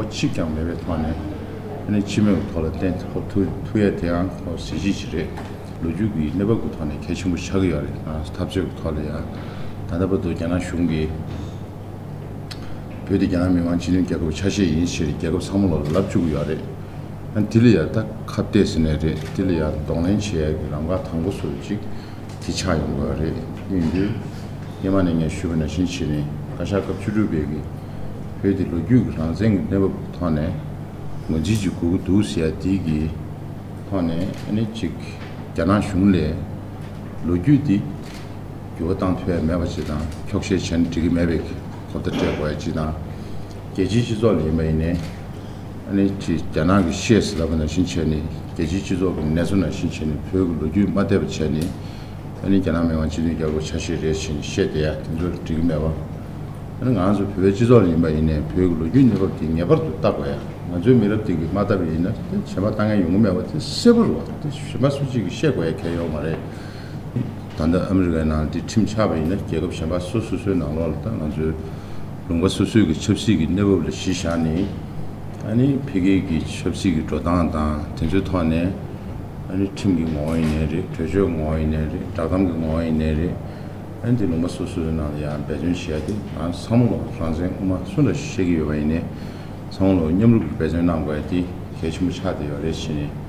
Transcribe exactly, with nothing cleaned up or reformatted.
གཅིག་ཀྱང་མེད་པའི་ཐོག་ནས་ཨ་ནི་སྤྱི་མོས་ཀྱི་ཐོག་ལ་གཏན་ཐོབ་ཐུབ་ཐུབ་ཡས་དེའང་ཁོ་གཟི་བརྗིད་ཅིག་རེད། ལོ་རྒྱུས་ཀྱི་གནས་བབ་ཀྱི་ཐོག་ནས་གལ་ཆེན་པོ་ཆགས་ཀྱི་ཡོད་རེད། ང་ཚོ་འཐབ་རྩོད་ཀྱི་ཐོག་ལ་ཡང་ད་ལྟ་བར་དུ་རྒྱ་ནག་གཞུང་གིས་བོད་དེ་རྒྱ་ནག་མི་དམངས་སྤྱི་མཐུན་རྒྱལ་ཁབ་ཆ་ཤས་ཡིན་ཞེས་རྒྱལ་ཁབ་ཚང་མ་ལོག་ལ་ལབ་བཅུག་གི་ཡོད་རེད། ཨ་ནི་དེ་ལ་ཡང་ད་ཁ་གཏད་ཟེར་ནས་རེད། དེ་ལ་ཡང་གདོང་ལེན་བྱེད་ཡས་ཀྱི་ལམ་ཁ་དང་པོ་སུ་ཅིག་དེ་ཆགས་ཡོང་དགོས་རེད། ཡིན་དུས་སྔོན་མ་ནས་ངས་ཞུས་པ་ནང་བཞིན་བྱས་ནས་བཀའ་ཤག་སྐབས་བཅུ་དྲུག་པའི་གི་བོད་དེ་ལོ་རྒྱུས་ཀྱི་རང་བཙན་གྱི་གནས་བབ་ཀྱི་ཐོག་ནས་ངོས་འཛིན་ཅིག་དགོས་ཀྱི་འདུག་ཟེར་ཡ་དེ་གི་ཐོག་ནས་ཨ་ནི་ཅིག་རྒྱ་ནག་གཞུང་ལས་ལོ་རྒྱུས་འདི་འགྱུར་བ་བཏང་ཐུབ་ཡ་མེད་པ་ཅིག་དང་འཁྱོག་བཤད་བྱས་ན་འགྲིག་གི་མེད་པའི་གོ་བརྡ་སྤྲད་དགོས་ཡ་ཅིག་དང་། རྒྱལ་སྤྱིའི་སྤྱི་ཚོགས་ལ་ཡིན་པ་ཡིན་ནའི་ཨ་ནི་ཅིག་རྒྱ་ནག་གི་བཤད་ཟེར་ལབ་པ་ནང་བཞིན་བྱས་ནས་རྒྱལ་སྤྱིའི་སྤྱི་ཚོགས་ཀྱི་གནས་ཚུལ་ནང་བཞིན་བྱས་ནས་བོད་ཀྱི་ལོ་རྒྱུས་མ་བལྟས་པ་བྱས་ནས་ཨ་ནི་རྒྱ་ནག་མི་དམངས་སྤྱི་མཐུན་རྒྱལ་ཁབ་ཆ་ཤས་རེད་བྱས་ནས་བཤད་བསྡད་ཡ་དེ་ཚོ་འགྲིག་གི་མེད་པ། ཨ་ནི་ང་ཚོ་བོད་པའི་སྤྱི་ཚོགས་ལ་ཡིན་པ་ཡིན་ནའི་བོད་ཀྱི་ལོ་རྒྱུས་གནས་བབ་དེ་ངེས་པར་དུ་བལྟ་དགོས་ཡ། ང་ཚོའི་མི་རབས་དེ་གིས་མ་བལྟ་བ་ཡིན་ན་དེ་གཞན་པ་བལྟ་མཁན་ཡོང་གི་མེད་པ་དེ་གསལ་པོ་རེད་བ། དེ་གཞན་པ་སུ་གཅིག་གིས་བཤད་དགོས་ཡ་གལ་ཡོད་མ་རེད། ད་ལྟ་ཨ་མི་རི་ཀའི་ནང་འདི་ཁྲིམས་ཆགས་པ་ཡིན་ན་རྒྱལ་ཁབ་གཞན་པ་སོ་སོ་སོའི་ནང་ལོགས་ལ་ད་ང་ཚོའི་ལུང་པ་སོ་སོའི་གི་ཆབ་སྲིད་ཀྱི་གནས་བབ་ལ་གཞི་བཞག་ནས་ཨ་ནི་ཕ་གིའི་གི་ཆབ་སྲིད་ཀྱི་འགྲོ་སྟངས་དང་དེ་ཚོའི་ཐོག་ནས་ཨ་ནི་ཁྲིམས་ཀྱི་ངོ་བོ་ཡིན་ནའི་རེད། གྲོས་ཆོད་ངོ་བོ་ཡིན་ནའི་རེད། བསྒྲགས་གཏམ་གྱི་ངོ་བོ་ཡིན་ནའི་རེད། ཨ་ནི་འདི་ལུང་པ་སོ་སོའི་ནང་ལ་ཡང་འབད་བརྩོན་བྱེད་ཡ་དེ་ང་ཚང་མ་ལོ་རང་བཙན་དབུ་མ་སུ་འདྲ་བཤད་ཀྱི་ཡོད་པ་ཡིན་ནའི་ཚང་མ་ལོ་མཉམ་རུབ་ཀྱི་འབད་བརྩོན་གནང་དགོས་ཡ་དེ་གལ་ཆེན་པོ་ཆགས་བསྡད་ཡོད་རེད་བྱས་ནས་